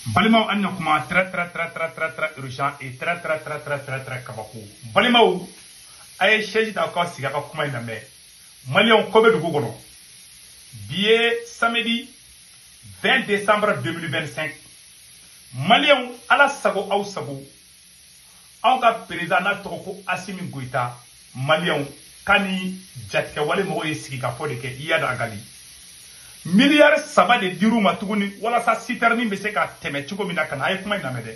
Balimaw, an ɲakuma, très très très très très très urgent et très très très très très très kabako. Balimaw, a ye chaise ta k'aw sigi, a ka kuma in lamɛn. Maliyɛnw, ko bɛ dugu kɔnɔ. Bi ye samedi 20 décembre 2025. Maliyɛnw, Ala sago aw sago, anw ka président n'a tɔgɔ ko Assimi Goïta, maliyɛnw, k'a ni jatigɛwale mɔgɔw ye sigikafɔ de kɛ. Iyad Ag Ghali, miliyari 3 de dir'u ma tuguni walasa citerne bɛ se ka tɛmɛ cogo min na ka na. A ye kuma in lamɛn dɛ,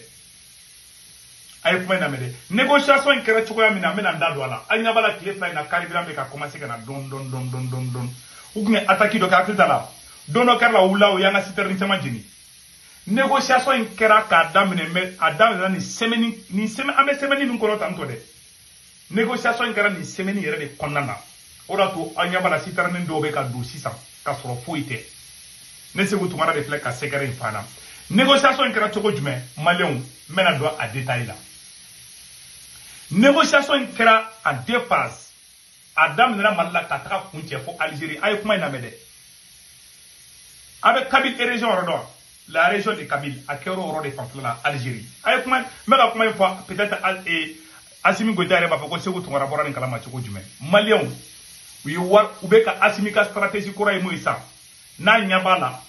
a ye kuma in lamɛn dɛ. Négociation in kɛra cogoya min na, n bɛna n da don a la. An ɲɛ b'a la, tile 2 in na, carburant bɛ ka commencer ka na dɔɔni dɔɔni dɔɔni dɔɔni dɔɔni dɔɔni. U tun ye attaque dɔ kɛ, hakili t'a la, don dɔ kɛra la, u wulila, u y'an ka citerne caman jeni. Négociation in kɛra k'a daminɛ, mais a daminɛna nin semaine, nin semaine, an bɛ semaine min kɔnɔ tantɔ dɛ, négociation in kɛra nin semaine yɛrɛ de kɔnɔna na. O de y'a to an ɲɛ b'a la, citerne dɔw bɛ ka don sisan ka sɔrɔ foyi tɛ. Ne Sékou Tounkara de filɛ ka secret in fa na. Négociation in kɛra cogo jumɛn? Maliyɛnw, n bɛna don a détail la. Négociation in kɛra en deux phases. A daminɛna Mali la ka taga kuncɛ fo Algérie. A ye kuma in lamɛn dɛ. A bɛ Kabyle région yɔrɔ dɔn, la région de Kabyle, a kɛra o yɔrɔ de fanfɛla la, Algérie. A ye kuma, n bɛ ka kuma in fɔ, peut-être Assimi Goïta yɛrɛ b'a fɔ ko Sékou Tounkara bɔra nin kalama cogo jumɛn. Maliyɛnw, u ye wari, u bɛ ka Assimi ka stratégie kura ye mun ye sisan? N'a ɲɛ b'a la,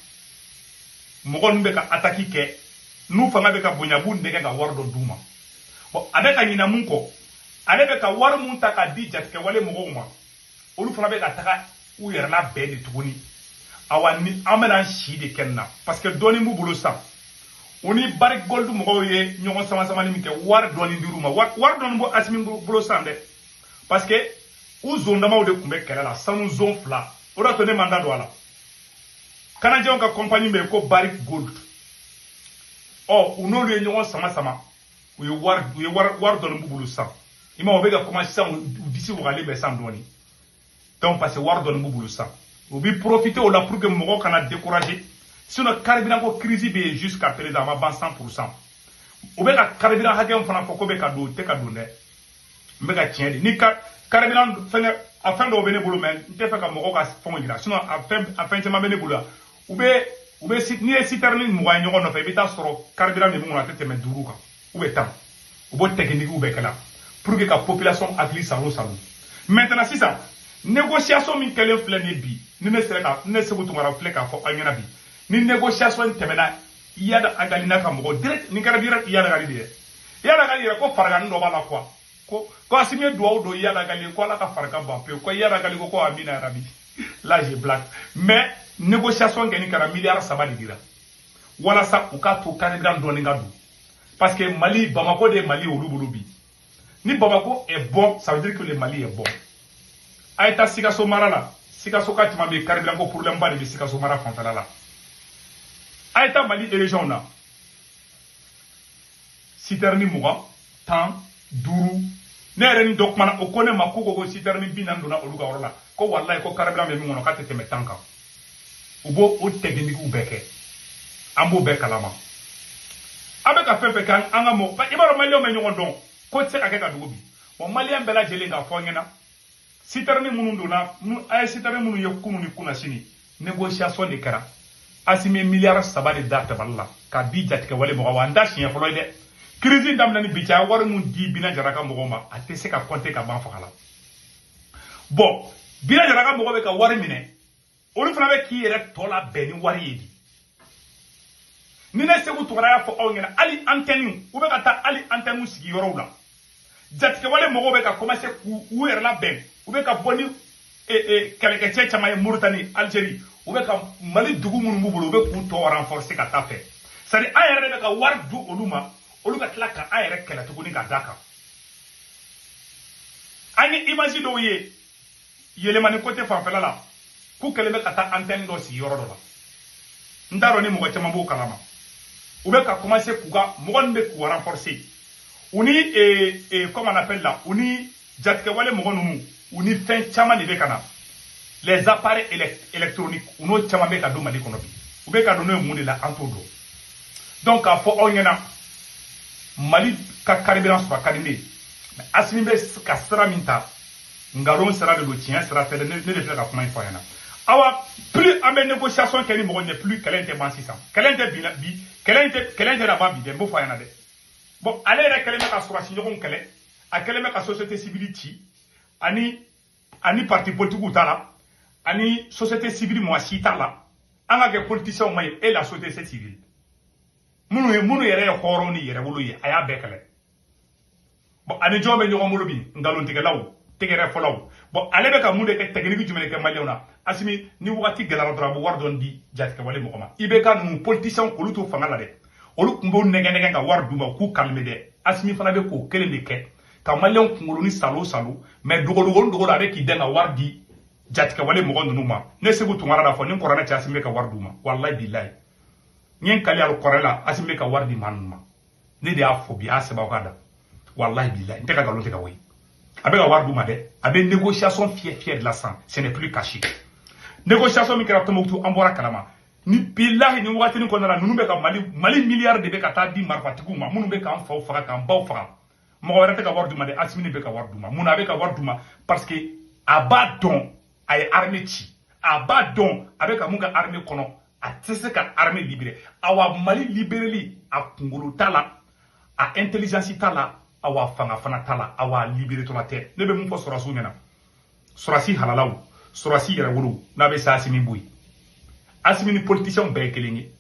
mɔgɔ ninnu bɛ ka attaque kɛ, n'u fanga bɛ ka bonya, a b'u nɛgɛ ka wari dɔ d'u ma. Bon, a bɛ ka ɲinɛ mun kɔ? Ale bɛ ka wari mun ta k'a di jatigɛwale mɔgɔw ma, olu fana bɛ ka taga u yɛrɛ labɛn de tuguni. Awa, ni an bɛna si de kɛ nin na, parce que dɔɔni b'u bolo sisan. U ni Barrick Gold mɔgɔw ye ɲɔgɔn sama samani min kɛ, wari dɔɔni dir'u ma. Wari dɔɔni bɔ Assimi bolo sisan dɛ, parce que u zondamaw de tun bɛ kɛlɛ la, sanu zon fila. O de y'a to ne man da don a la. Canadiens ka compagnie bɛ yen ko Barrick Gold. Ɔ, u n'olu ye ɲɔgɔn sama sama, u ye wari dɔɔni b'u bolo sisan. I ma, u bɛ ka kuma sisan, u disi wagalen bɛ sisan dɔɔni. Donc parce que wari dɔɔni b'u bolo sisan, u bɛ profiter o la pour que mɔgɔw kana décourager. Sinon carburant ko crise bɛ yen jusqu'à présent, a ma ban 100%. U bɛ ka carburant hakɛ min fana fɔ ko bɛ ka don, o tɛ ka don dɛ. N bɛ ka tiɲɛ de ni ka carburant fɛngɛ, a fɛn dɔw bɛ ne bolo, mais n tɛ fɛ ka mɔgɔw ka fɛnw jira. Sinon a fɛn caman bɛ ne bolo yan. U bɛ n'i ye citerne 20 ye ɲɔgɔn nɔfɛ, i bɛ taa sɔrɔ carburant min bɛ kɔnɔ, a tɛ tɛmɛ 5 kan ou bien 10. U b'o technique bɛɛ kɛ la pour que ka population hakili salo salo. Maintenant sisan, négociation min kɛlen filɛ nin ye bi, ni ne sera ka ne Sékou Tounkara filɛ k'a fɔ aw ɲɛna bi, ni négociation in tɛmɛna, Iyad Ag Ghali n'a ka mɔgɔ direct, nin kɛra direct Iyad Ag Ghali de ye. Iyad Ag Ghali yɛrɛ ko farigani dɔ b'a la quoi, ko Assimi ye duwawu don Iyad Ag Ghali ye ko Ala ka farigan ban pewu, ko Iyad Ag Ghali ko amina yarabi. Là, je blague, mais négociation kɛ ni kɛra, miliyari 3 de dira walasa u k'a to carburant dɔɔni ka don, parce que Mali, Bamako de ye Mali olu bolo bi. Ni Bamako est bon, ça veut dire que le Mali est bon. A ye taa Sikaso mara la, Sikaso ka caman bɛ yen, carburant ko problème ba de bɛ Sikaso mara fanfɛla la. A ye taa Mali région na, citerne 20, 10, 5. Ne yɛrɛ ni dɔ kumana, o ko ne ma ko citerne 40 donna olu ka yɔrɔ la, ko walayi ko carburant bɛ min kɔnɔ k'a tɛ tɛmɛ 10 kan. U b'o o technique bɛɛ kɛ, an b'o bɛɛ kalama. An bɛ ka fɛn fɛn kɛ, an ka mɔgɔ, i b'a dɔn, maliyɛnw bɛ ɲɔgɔn dɔn, ko tɛ se ka kɛ ka dugu bi. Bon, maliyɛn bɛɛ lajɛlen k'a fɔ an ɲɛna, citerne minnu donna, a ye citerne minnu ye kunun ni kunasini, négociation de kɛra. Assimi ye miliyari 3 de da tabali la k'a di jatigɛwale mɔgɔ wa. N t'a siɲɛ fɔlɔ ye dɛ. Crise daminɛ ni bi cɛ, a ye wari mun di Bina Jara ka mɔgɔw ma, a tɛ se ka compter ka ban faga la. Bon, Bina Jara ka mɔgɔ bɛ ka wari minɛ, olu fana bɛ k'i yɛrɛ tɔ labɛn ni wari ye di. Ni ne Sékou Tounkara y'a fɔ aw ɲɛna, hali antenne, u bɛ ka taa hali antenne sigi yɔrɔw la. Jatigɛwale mɔgɔw bɛ ka commencer k'u u yɛrɛ labɛn, u bɛ ka bɔ ni kɛlɛkɛcɛ caman ye Mauritanie, Algérie. U bɛ ka Mali dugu minnu b'u bolo, u bɛ k'u tɔ renforcer ka taa fɛ. C'est à dire an yɛrɛ de bɛ ka wari di olu ma, olu ka tila ka an yɛrɛ kɛlɛ tuguni ka d'a kan. An ye image dɔw ye Yélimané côté fanfɛla la, k'u kɛlen bɛ ka taa antenne dɔ sigi yɔrɔ dɔ la. N t'a dɔn ni mɔgɔ caman b'o kalama. U bɛ ka commencer k'u ka mɔgɔ ninnu bɛ k'u renforcer. U ni comment on appelle là, u ni jatigɛwale mɔgɔ ninnu, u ni fɛn caman de bɛ ka na, les appareils électroniques, u n'o caman bɛ ka don Mali kɔnɔ bi. U bɛ ka don n'o ye mun de la, an t'o dɔn. Donc k'a fɔ aw ɲɛna, Mali ka carburant sɔrɔ a ka di ne ye, mais Assimi bɛ ka sira min ta, nkalon sira de don, tiɲɛ sira tɛ dɛ. Ne de filɛ ka kuma in fɔ a ɲɛna. Awa, plus an bɛ négociation kɛ ni mɔgɔ ɲɛ, plus kɛlɛ in tɛ ban sisan. Kɛlɛ in tɛ bi bi, kɛlɛ in tɛ laban bi dɛ, n b'o fɔ a ɲɛna dɛ. Bon, ale yɛrɛ kɛlen bɛ ka sɔrɔsi ɲɔgɔn kɛlɛ, a kɛlen bɛ ka société civile ci, ani parti politique t'a la, ani société civile mɔgɔ si t'a la. An ka kɛ politiciens ma ye, et la société civile minnu ye, minnu yɛrɛ ye hɔrɔn ni yɛrɛwolo ye, a y'a bɛɛ kɛlɛ. Bon, ani jɔn bɛ ɲɔgɔn bolo bi? Nkalontigɛlaw, tɛgɛrɛ fɔlaw. Bon, ale bɛ ka mun de kɛ? Technique jumɛn de kɛ maliyɛnw na? Asimi, ni wagati gɛlɛyara dɔrɔn, a bɛ wari dɔɔni di jatigɛwale mɔgɔ ma. IBK ninnu, politiciens, k'olu to fanga la dɛ, olu tun b'o nɛgɛ nɛgɛ ka wari d'u ma k'u calmer dɛ. Asimi fana bɛ k'o kelen de kɛ ka maliyɛnw kunkolo ni salo salo, mais dogodogo dogo la, a bɛ k'i dɛn ka wari di jatigɛwale mɔgɔ ninnu ma. Ne Segu Tunkara la fɔ ni kɔrɔnɛ cɛ, Asimi bɛ ka wari d'u ma. Walayi bilayi, n ye n kali alikɔrɛ la, Asimi bɛ ka wari di maa ninnu ma. Ne de y'a fɔ bi, a y'a sɛbɛn aw ka da. Walayi bilayi, n tɛ ka nkalon tigɛ o ye. A bɛ ka wari d'u ma dɛ, a bɛ négociation fiyɛ fiyɛ de la sisan, ce n'est plus caché. Négociation min kɛra Tombouctou, an bɔra kalama. Ni bilahi, ni wagatinin kɔnɔna la, ninnu bɛ ka Mali miliyari de bɛ ka taa di marifatigiw ma, minnu bɛ k'an faw faga, k'an baw faga. Mɔgɔ wɛrɛ tɛ ka wari d'u ma dɛ, Asimi bɛ ka wari d'u ma. Mun na a bɛ ka wari d'u ma? Parce que a b'a dɔn a ye armée ci, a b'a dɔn a bɛ ka mun kɛ armée kɔnɔ, a tɛ se ka armée libérer. Awa, Mali libéreli, a kunkolo t'a la, a intelligence t'a la, awa fanga fana t'a la, awa libéré tɔla tɛ. Ne bɛ mun fɔ sɔrɔsiw ɲɛna? Sɔrɔsi halalaw, sɔrɔsi yɛrɛwolo, n'a bɛ se Asimi bɔ yen. Asimi ni politiciens bɛɛ ye kelen ye.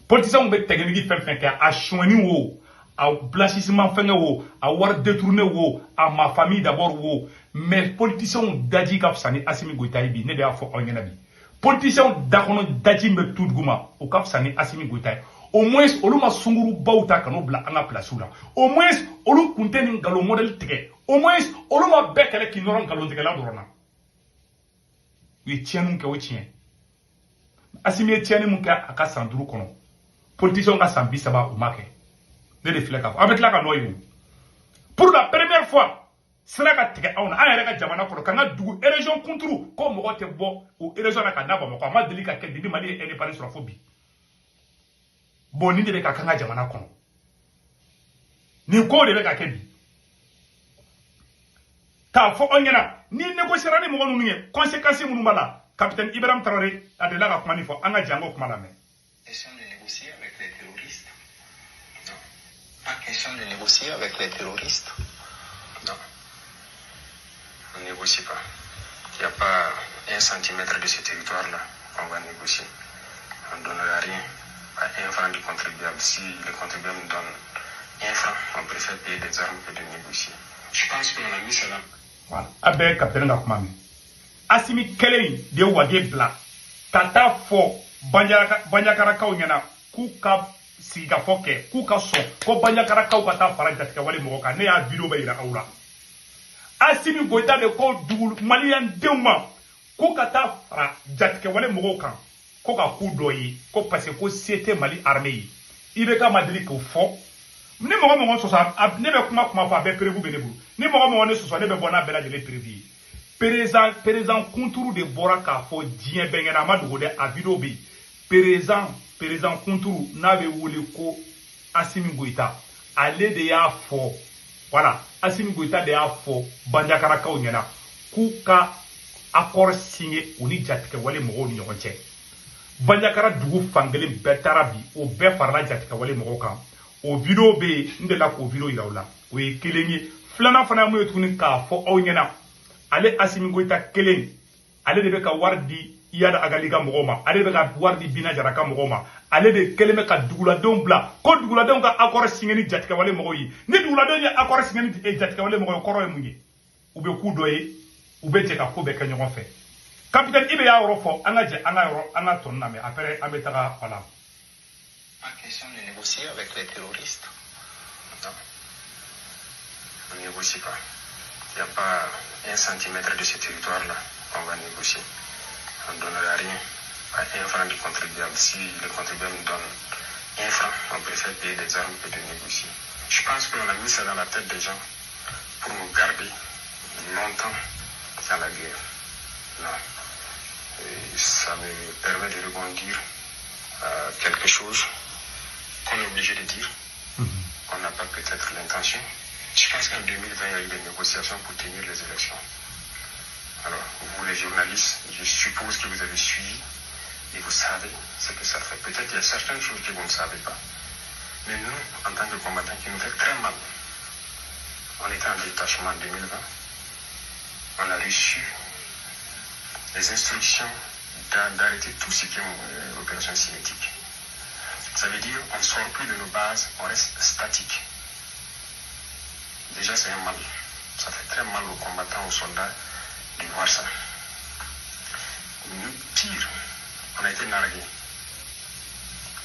Politiciens bɛ technique fɛn fɛn kɛ, a sonyɛni wo, a blanchissement fɛngɛ wo, a wari détourné wo, a ma famille d'abord wo, mais politiciens daji ka fisa ni Asimi Goïta ye bi. Ne de y'a fɔ aw ɲɛna bi, politiciens da kɔnɔ daji bɛ tu duguma, o ka fisa ni Asimi Goïta ye. Au moins olu ma sungurubaw ta ka n'o bila an ka place la. Au moins olu kun tɛ nin nkalon modèle tigɛ. Au moins olu ma bɛɛ kɛlɛ k'i nɔrɔ nkalontigɛla dɔrɔn na. U ye tiɲɛniw kɛ, o tiɲɛ. Asimi ye tiɲɛni mun kɛ a ka san 5 kɔnɔ, politiciens ka san 30 u ma kɛ. Ne de filɛ k'a fɔ, an bɛ tila ka nɔ ye o. Pour la première fois, sira ka tigɛ anw na, an yɛrɛ ka jamana kɔnɔ, k'an ka dugu région kunturu ko mɔgɔ tɛ bɔ o région na ka na Bamakɔ, a ma deli ka kɛ depuis Mali ye indépendance sɔrɔ fo bi. Bon, nin de bɛ ka k'an ka jamana kɔnɔ, nin ko de bɛ ka kɛ bi. K'a fɔ aw ɲɛna, ni négociera ni mɔgɔ ninnu ye, conséquences minnu b'a la, capitaine Ibrahim Traoré a delila ka kuma nin fɔ. An ka jɛ an k'o kuma lamɛn. Question de négocier avec les terroristes. Non. Pas question de négocier avec les terroristes. Non. On ne négocie pas. Il n'y a pas un centimètre de ce territoire-là qu'on va négocier. On ne donnera rien. Pas un franc du contribuable. Si le contribuable nous donne un franc, on préfère payer des armes que de négocier. Je pense qu'on a mis ça là. Voilà. A bɛɛ ye capitaine ka kuma mɛn. Asimi kelen in de ye Wage bila ka taa fɔ Banjakarakaw ɲɛna k'u ka sigikafɔ kɛ, k'u ka sɔn ko Banjakarakaw ka taa fara jatigɛwale mɔgɔ kan. Ne y'a vidéo bɛɛ yira aw la. Asimi Goïta de ko dugu maliyɛn denw ma k'u ka taa fara jatigɛwale mɔgɔw kan, ko ka k'u dɔ ye, ko parce que ko se tɛ Mali armée ye. IBK ma deli k'o fɔ. Ni mɔgɔ mɔgɔ sɔsɔ, ne bɛ kuma kuma fɔ, a bɛɛ preuve bɛ ne bolo. Ni mɔgɔ mɔgɔ ne sɔsɔ, ne bɛ bɔ n'a bɛɛ lajɛlen preuve ye. Président kunturu de bɔra k'a fɔ diɲɛ bɛɛ ɲɛna, a ma dogo dɛ, a vidéo bɛ yen. Président kunturu n'a bɛ wele ko Asimi Goïta, ale de y'a fɔ. Voilà, Asimi Goïta de y'a fɔ Banjakarakaw ɲɛna k'u ka accord signé u ni jatigɛwale mɔgɔw ni ɲɔgɔn cɛ. Banjakara dugu fankelen bɛɛ taara bi, o bɛɛ farala jatigɛwale mɔgɔw kan. O vidéo bɛ yen, n delila k'o vidéo yira aw la. O ye kelen ye. Filanan fana ye mun ye tuguni? K'a fɔ aw ɲɛna, ale Asimi Goïta kelen, ale de bɛ ka wari di Iyad Ag Ghali ka mɔgɔw ma, ale de bɛ ka wari di Bina Jara ka mɔgɔw ma, ale de kelen bɛ ka duguladenw bila ko duguladenw ka accord signé ni jatigɛwale mɔgɔw ye. Ni duguladenw ye accord signé ni jatigɛwale mɔgɔw ye, kɔrɔ ye mun ye? U bɛ k'u dɔ ye, u bɛ jɛ ka ko bɛɛ kɛ ɲɔgɔn fɛ. Capitaine Ibe y'a yɔrɔ fɔ, an ka jɛ an ka yɔrɔ, an ka tɔn lamɛn, après an bɛ taga, voilà. Pas question de négocier avec les terroristes. Non. On ne négocie pas. Il n'y a pas un centimètre de ce territoire-là qu'on va négocier. On ne donnera rien. Pas un franc du contribuable. Si le contribuable nous donne un franc, on préfère payer des armes que de négocier. Je pense qu'on a mis ça dans la tête des gens pour nous garder longtemps dans la guerre. Non. Et ça me permet de rebondir à quelque chose qu'on est obligé de dire, qu'on n'a pas peut-être l'intention. Je pense qu'en 2020, il y a eu des négociations pour tenir les élections. Alors, vous les journalistes, je suppose que vous avez suivi et vous savez ce que ça fait. Peut-être qu'il y a certaines choses que vous ne savez pas. Mais nous, en tant que combattants, qui nous fait très mal, on était en détachement en 2020, on a reçu les instructions d'arrêter tout ce qui est opération cinétique. Ça veut dire qu'on ne sort plus de nos bases, on reste statique. Déjà, c'est un mal. Ça fait très mal aux combattants, aux soldats de voir ça. Nous, pire, on a été nargués.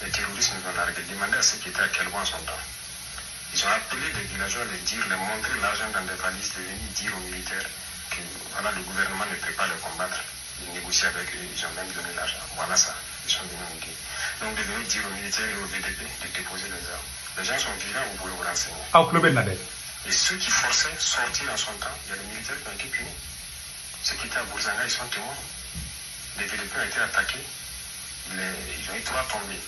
Les terroristes nous ont nargués. Demandez à ceux qui étaient à Kelbo en son temps. Ils ont appelé les villageois, les dire, les montrer l'argent dans des valises, de venir dire aux militaires que voilà, le gouvernement ne peut pas les combattre. Ils négocient avec eux, ils ont même donné l'argent. Voilà ça, ils sont venus nous dire. Donc de venir dire aux militaires et aux VDP de déposer les armes. Les gens sont vivants, vous pouvez vous renseigner. Et ceux qui forçaient sortir en son temps, il y a des militaires qui ont été punis. Ceux qui étaient à Bourzanga, ils sont témoins. Les VDP ont été attaqués, ils ont eu 3 tombés.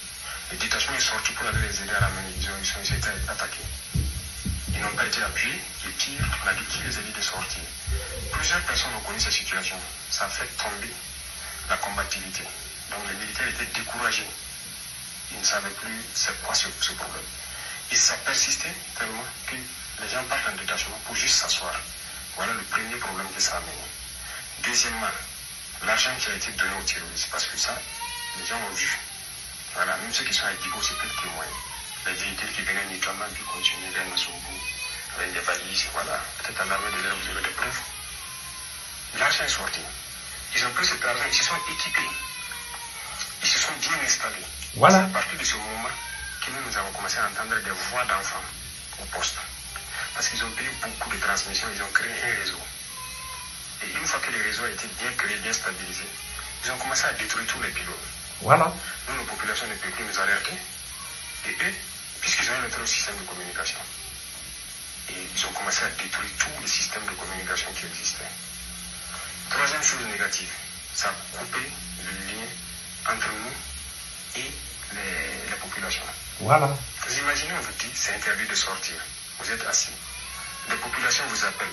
Le détachement est sorti pour aller les aider à ramener. Ils ont été attaqués. Ils n'ont pas été appuyés. Et pire, on a dit qui les a dit de sortir. Plusieurs personnes ont connu cette situation. Ça a fait tomber la combativité. Donc les militaires étaient découragés. Ils ne savaient plus c'est quoi ce problème. Et ça persistait tellement que les gens partent en détachement pour juste s'asseoir. Voilà le premier problème que ça a amené. Deuxièmement, l'argent qui a été donné aux terroristes, parce que ça, les gens ont vu. Voilà, même ceux qui sont à Djibo, c'est peut-être témoins. Les véhicules qui venaient notamment puis continuer vers Nassombou, avec des valises, voilà. Peut-être à l'armée de l'air, vous avez des preuves. L'argent est sorti. Ils ont pris cet argent, ils se sont équipés. Ils se sont bien installés. Voilà. C'est à partir de ce moment que nous avons commencé à entendre des voix d'enfants au poste. Parce qu'ils ont payé beaucoup de transmissions, ils ont créé un réseau. Et une fois que le réseau a été bien créé, bien stabilisé, ils ont commencé à détruire tous les pilotes. Voilà. Nous, nos populations ne peuvent plus nous alerter. Et eux, puisqu'ils ont notre système de communication, et ils ont commencé à détruire tous les systèmes de communication qui existaient. Troisième chose négative, ça a coupé le lien entre nous et les populations. Voilà. Vous imaginez, on vous dit, c'est interdit de sortir. Vous êtes assis. Les populations vous appellent.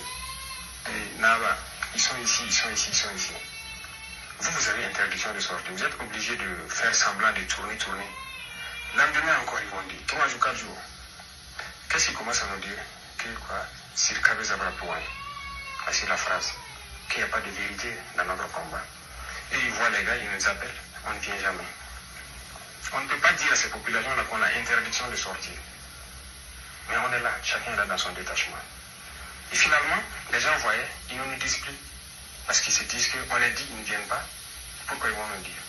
Et Naba, ils sont ici, ils sont ici, ils sont ici. Vous, vous avez interdiction de sortir. Vous êtes obligé de faire semblant de tourner, tourner. Lendemain encore, ils vont dire, 3 jours, 4 jours. Qu'est-ce qu'ils commencent à nous dire? Que quoi? C'est la phrase. Qu'il n'y a pas de vérité dans notre combat. Et ils voient les gars, ils nous appellent, on ne vient jamais. On ne peut pas dire à ces populations-là qu'on a interdiction de sortir. Mais on est là, chacun est là dans son détachement. Et finalement, les gens voyaient, ils ne nous disent plus. Parce qu'ils se disent qu'on les dit, ils ne viennent pas. Pourquoi ils vont nous dire?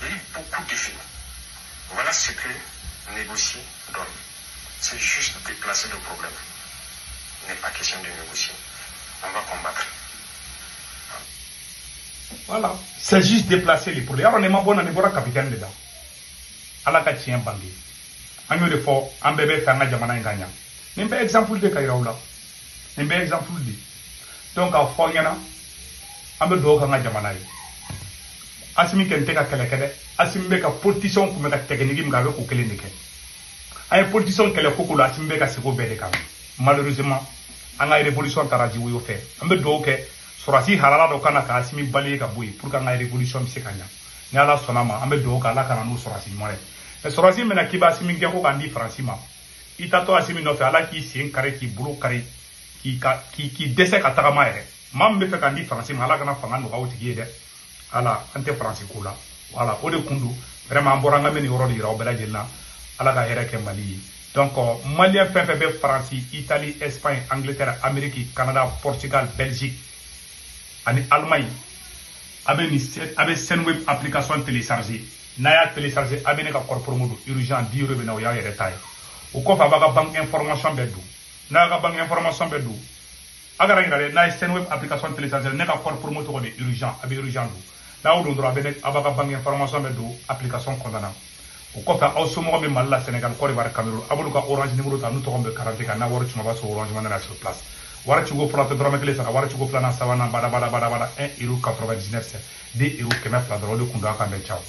Il y a eu beaucoup de défis. Voilà ce que négocier donne. C'est juste déplacer le problème. Il n'est pas question de négocier. On va combattre. Voilà. C'est juste déplacer les problèmes. Alors, on est bon, on est bon, capitaine dedans. Allah ka tien bangé. An y'o de fɔ an bɛɛ bɛ fɛ an ka jamana in ka ɲa. Nin bɛ exemple de ka yira u la. Nin bɛ exemple de. Donc k'a fɔ aw ɲɛna, an bɛ dugawu k'an ka jamana ye. Assimi kɛn tɛ ka kɛlɛ kɛ dɛ. Assimi bɛ ka politicien kun bɛ ka technique min kɛ, a bɛ k'o kelen de kɛ. An ye politicien kɛlɛ ko ko la, Assimi bɛ ka segin o bɛɛ de kan. Malheureusement, an ka révolution taara Jiwoyo fɛ. An bɛ dugawu kɛ sɔrɔdasi halala dɔ ka na ka Assimi balayer ka bɔ yen pour que an ka révolution bɛ se ka ɲa. Ni Ala sɔnna ma, an bɛ dugawu kɛ Ala ka na n'o sɔrɔdasi ɲuman ye. Mais sɔrɔdasi min k'i b'a Assimi gɛn ko k'an di Faransi ma, i taatɔ Assimi nɔfɛ, Ala k'i sen kari, k'i bolo kari, k'i dɛsɛ ka tagama yɛrɛ. Maa min bɛ fɛ k'an di Faransi ma, Ala kana fanga nɔgɔya o tigi ye dɛ. Ala, an tɛ Faransi ko la. Voilà, o de kun don. Vraiment, an bɔra an ka bɛ nin yɔrɔ de yira aw bɛɛ lajɛlen na. Ala ka hɛrɛ kɛ Mali ye. Donc, Malien fɛn fɛn bɛ Faransi, Italie, Espagne, Angleterre, Amérique, Canada, Portugal, Belgique ani Allemagne, a bɛ nin a bɛ Sendwave application télécharger. N'a y'a télécharger, a bɛ ne ka code promo don urgent 10 euros bɛ na, o y'aw yɛrɛ ta ye. O kɔfɛ, a b'a ka banque information bɛɛ don. N'a y'a ka banque information bɛɛ don, a kana ɲinɛ dɛ, n'a ye Sendwave application télécharger, ne ka code promo tɔgɔ de urgent, a bɛ urgent don. N'a y'o don dɔrɔn, a bɛ ne a b'a ka banque information bɛɛ don application kɔnɔna na. O kɔfɛ, aw somɔgɔw bɛ Mali la, Sénégal, Côte d'Ivoire, Cameroun, a b'olu ka Orange numéro ta, n'u tɔgɔ bɛ carte kan, n'a wari ci ma, b'a sɔrɔ Orange Money na sur place. Wari ciko fɔlɔ tɛ dɔrɔmɛ kelen sara, wari ciko filanan, sabanan, bada bada bada bada, 1 euro 99 cent, 2 euro 200 dɔrɔn, o de kun don. A kan bɛn, ciao.